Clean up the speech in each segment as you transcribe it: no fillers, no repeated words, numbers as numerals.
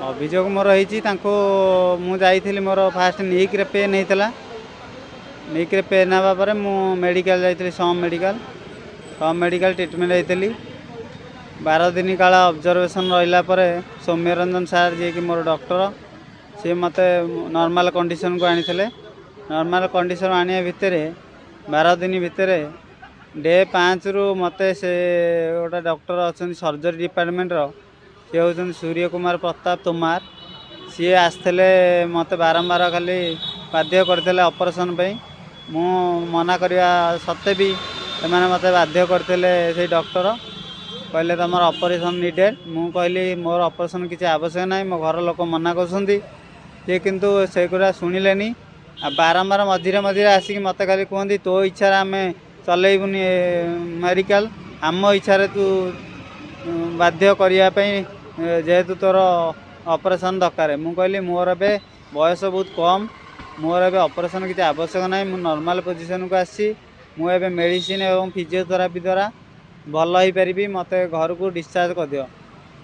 ଅଭିଯୋଗ ମୋର ହେଇଛି ତାଙ୍କୁ। ମୁଁ ଯାଇଥିଲି, ମୋର ଫାଷ୍ଟ ନିକ୍ରେ ପେନ୍ ହେଇଥିଲା। ନିକ୍ରେ ପେନ୍ ହେବା ପରେ ମୁଁ ମେଡ଼ିକାଲ ଯାଇଥିଲି, ସମ୍ ମେଡ଼ିକାଲ। ସମ୍ ମେଡ଼ିକାଲ ଟ୍ରିଟମେଣ୍ଟ ହେଇଥିଲି। 12 ଦିନ କାଳ ଅବଜରଭେସନ୍ ରହିଲା ପରେ ସୌମ୍ୟରଞ୍ଜନ ସାର୍, ଯିଏକି ମୋର ଡକ୍ଟର, ସିଏ ମୋତେ ନର୍ମାଲ କଣ୍ଡିସନକୁ ଆଣିଥିଲେ। ନର୍ମାଲ କଣ୍ଡିସନ୍ ଆଣିବା ଭିତରେ, 12 ଦିନ ଭିତରେ ଡେ 5ରୁ ମୋତେ ସେ ଗୋଟେ ଡକ୍ଟର ଅଛନ୍ତି ସର୍ଜରୀ ଡିପାର୍ଟମେଣ୍ଟର, ସିଏ ହେଉଛନ୍ତି ସୂର୍ଯ୍ୟ କୁମାର ପ୍ରତାପ ତୋମାର, ସିଏ ଆସିଥିଲେ। ମୋତେ ବାରମ୍ବାର ଖାଲି ବାଧ୍ୟ କରିଥିଲେ ଅପରେସନ୍ ପାଇଁ। ମୁଁ ମନା କରିବା ସତ୍ତ୍ୱେ ବି ସେମାନେ ମୋତେ ବାଧ୍ୟ କରିଥିଲେ। ସେଇ ଡକ୍ଟର କହିଲେ, ତୁମର ଅପରେସନ୍ ନିଡ଼େଡ଼। ମୁଁ କହିଲି, ମୋର ଅପରେସନ୍ କିଛି ଆବଶ୍ୟକ ନାହିଁ, ମୋ ଘର ଲୋକ ମନା କରୁଛନ୍ତି। ସିଏ କିନ୍ତୁ ସେଗୁଡ଼ା ଶୁଣିଲେନି ଆଉ ବାରମ୍ବାର ମଝିରେ ମଝିରେ ଆସିକି ମୋତେ ଖାଲି କୁହନ୍ତି, ତୋ ଇଚ୍ଛାରେ ଆମେ ଚଲେଇବୁନି ମେଡ଼ିକାଲ, ଆମ ଇଚ୍ଛାରେ ତୁ ବାଧ୍ୟ କରିବା ପାଇଁ, ଯେହେତୁ ତୋର ଅପରେସନ୍ ଦରକାର। ମୁଁ କହିଲି, ମୋର ଏବେ ବୟସ ବହୁତ କମ୍, ମୋର ଏବେ ଅପରେସନ୍ କିଛି ଆବଶ୍ୟକ ନାହିଁ। ମୁଁ ନର୍ମାଲ ପୋଜିସନ୍କୁ ଆସିଛି, ମୁଁ ଏବେ ମେଡ଼ିସିନ ଏବଂ ଫିଜିଓଥେରାପି ଦ୍ୱାରା ଭଲ ହେଇପାରିବି, ମୋତେ ଘରକୁ ଡିସଚାର୍ଜ କରିଦିଅ।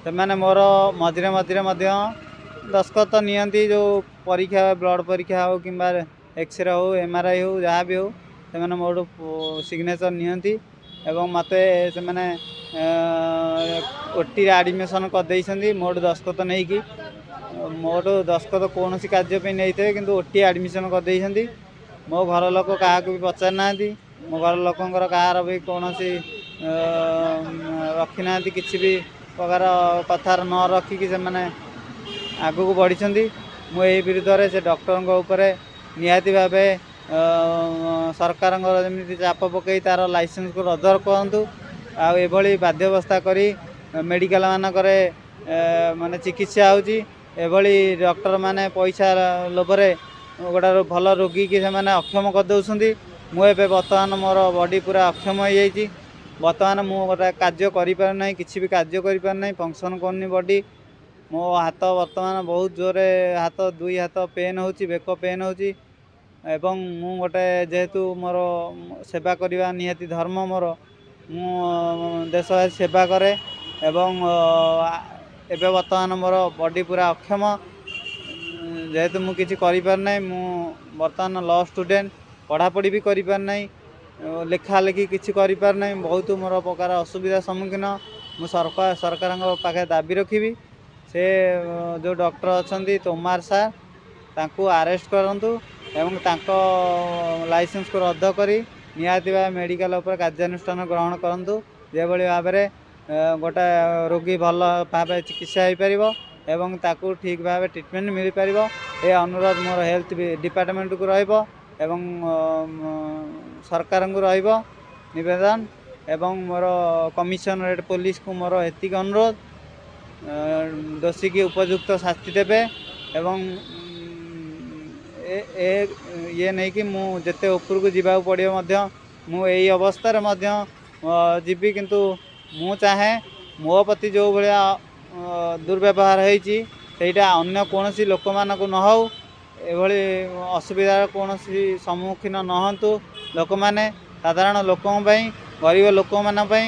ସେମାନେ ମୋର ମଝିରେ ମଝିରେ ମଧ୍ୟ ଦସ୍ତଖତ ନିଅନ୍ତି। ଯେଉଁ ପରୀକ୍ଷା, ବ୍ଲଡ଼ ପରୀକ୍ଷା ହେଉ କିମ୍ବା ଏକ୍ସରେ ହେଉ, ଏମ୍ଆର୍ଆଇ ହେଉ, ଯାହା ବି ହେଉ, ସେମାନେ ମୋଠୁ ସିଗ୍ନେଚର୍ ନିଅନ୍ତି ଏବଂ ମୋତେ ସେମାନେ ଓଟିରେ ଆଡ଼ମିସନ୍ କରିଦେଇଛନ୍ତି ମୋଠୁ ଦସ୍ତଖତ ନେଇକି। ମୋଠୁ ଦସ୍ତଖତ କୌଣସି କାର୍ଯ୍ୟ ପାଇଁ ନେଇଥିବେ, କିନ୍ତୁ ଓଟି ଆଡ଼ମିସନ୍ କରିଦେଇଛନ୍ତି। ମୋ ଘର ଲୋକ କାହାକୁ ବି ପଚାରି ନାହାନ୍ତି। ମୋ ଘର ଲୋକଙ୍କର କାହାର ବି କୌଣସି ରଖିନାହାନ୍ତି। କିଛି ବି ପ୍ରକାର କଥାର ନ ରଖିକି ସେମାନେ ଆଗକୁ ବଢ଼ିଛନ୍ତି। ମୁଁ ଏହି ବିରୁଦ୍ଧରେ ସେ ଡକ୍ଟରଙ୍କ ଉପରେ ନିହାତି ଭାବେ ସରକାରଙ୍କର ଯେମିତି ଚାପ ପକାଇ ତା'ର ଲାଇସେନ୍ସକୁ ରଦ୍ଦ କରନ୍ତୁ ଆଉ ଏଭଳି ବାଧ୍ୟବସ୍ଥା କରି ମେଡ଼ିକାଲ ମାନଙ୍କରେ ମାନେ ଚିକିତ୍ସା ହେଉଛି, ଏଭଳି ଡକ୍ଟରମାନେ ପଇସା ଲୋଭରେ ଗୋଟେ ଭଲ ରୋଗୀକି ସେମାନେ ଅକ୍ଷମ କରିଦେଉଛନ୍ତି। ମୁଁ ଏବେ ବର୍ତ୍ତମାନ ମୋର ବଡ଼ି ପୁରା ଅକ୍ଷମ ହେଇଯାଇଛି। ବର୍ତ୍ତମାନ ମୁଁ ଗୋଟେ କାର୍ଯ୍ୟ କରିପାରୁନାହିଁ, କିଛି ବି କାର୍ଯ୍ୟ କରିପାରୁନାହିଁ, ଫଙ୍କସନ୍ କରୁନି ବଡ଼ି। ମୋ ହାତ ବର୍ତ୍ତମାନ ବହୁତ ଜୋରରେ ହାତ, ଦୁଇ ହାତ ପେନ୍ ହେଉଛି, ବେକ ପେନ୍ ହେଉଛି ଏବଂ ମୁଁ ଗୋଟେ ଯେହେତୁ ମୋର ସେବା କରିବା ନିହାତି ଧର୍ମ ମୋର, ମୁଁ ଦେଶବାସୀ ସେବା କରେ ଏବଂ ଏବେ ବର୍ତ୍ତମାନ ମୋର ବଡ଼ି ପୁରା ଅକ୍ଷମ, ଯେହେତୁ ମୁଁ କିଛି କରିପାରୁନାହିଁ। ମୁଁ ବର୍ତ୍ତମାନ ଲ ଷ୍ଟୁଡ଼େଣ୍ଟ, ପଢ଼ାପଢ଼ି ବି କରିପାରୁନାହିଁ, ଲେଖାଲେଖି କିଛି କରିପାରୁନାହିଁ। ବହୁତ ମୋର ପ୍ରକାର ଅସୁବିଧା ସମ୍ମୁଖୀନ। ମୁଁ ସରକାରଙ୍କ ପାଖରେ ଦାବି ରଖିବି, ସେ ଯେଉଁ ଡକ୍ଟର ଅଛନ୍ତି ତୋମାର ସାର୍, ତାଙ୍କୁ ଆରେଷ୍ଟ କରନ୍ତୁ ଏବଂ ତାଙ୍କ ଲାଇସେନ୍ସକୁ ରଦ୍ଦ କରି ନିହାତି ଭାବେ ମେଡ଼ିକାଲ ଉପରେ କାର୍ଯ୍ୟାନୁଷ୍ଠାନ ଗ୍ରହଣ କରନ୍ତୁ, ଯେଭଳି ଭାବରେ ଗୋଟେ ରୋଗୀ ଭଲ ଭାବେ ଚିକିତ୍ସା ହେଇପାରିବ ଏବଂ ତାକୁ ଠିକ୍ ଭାବେ ଟ୍ରିଟମେଣ୍ଟ ମିଳିପାରିବ। ଏ ଅନୁରୋଧ ମୋର ହେଲ୍ଥ ଡିପାର୍ଟମେଣ୍ଟକୁ ରହିବ ଏବଂ ସରକାରଙ୍କୁ ରହିବ ନିବେଦନ ଏବଂ ମୋର କମିଶନରେଟ୍ ପୋଲିସକୁ ମୋର ଏତିକି ଅନୁରୋଧ, ଦୋଷୀକି ଉପଯୁକ୍ତ ଶାସ୍ତି ଦେବେ ଏବଂ ଏ ଇଏ ନେଇକି ମୁଁ ଯେତେ ଉପରକୁ ଯିବାକୁ ପଡ଼ିବ ମଧ୍ୟ ମୁଁ ଏଇ ଅବସ୍ଥାରେ ମଧ୍ୟ ଯିବି, କିନ୍ତୁ ମୁଁ ଚାହେଁ ମୋ ପ୍ରତି ଯେଉଁ ଭଳିଆ ଦୁର୍ବ୍ୟବହାର ହେଇଛି ସେଇଟା ଅନ୍ୟ କୌଣସି ଲୋକମାନଙ୍କୁ ନ ହେଉ, ଏଭଳି ଅସୁବିଧାର କୌଣସି ସମ୍ମୁଖୀନ ନ ହୁଅନ୍ତୁ ଲୋକମାନେ। ସାଧାରଣ ଲୋକଙ୍କ ପାଇଁ, ଗରିବ ଲୋକମାନଙ୍କ ପାଇଁ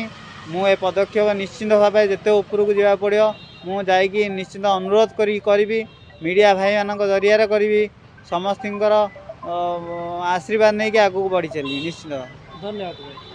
ମୁଁ ଏ ପଦକ୍ଷେପ ନିଶ୍ଚିନ୍ତ ଭାବେ ଯେତେ ଉପରକୁ ଯିବାକୁ ପଡ଼ିବ ମୁଁ ଯାଇକି ନିଶ୍ଚିନ୍ତ ଅନୁରୋଧ କରିକି କରିବି, ମିଡ଼ିଆ ଭାଇମାନଙ୍କ ଜରିଆରେ କରିବି, ସମସ୍ତଙ୍କର ଆଶୀର୍ବାଦ ନେଇକି ଆଗକୁ ବଢ଼ି ଚାଲିବି ନିଶ୍ଚିନ୍ତ। ଧନ୍ୟବାଦ ଭାଇ।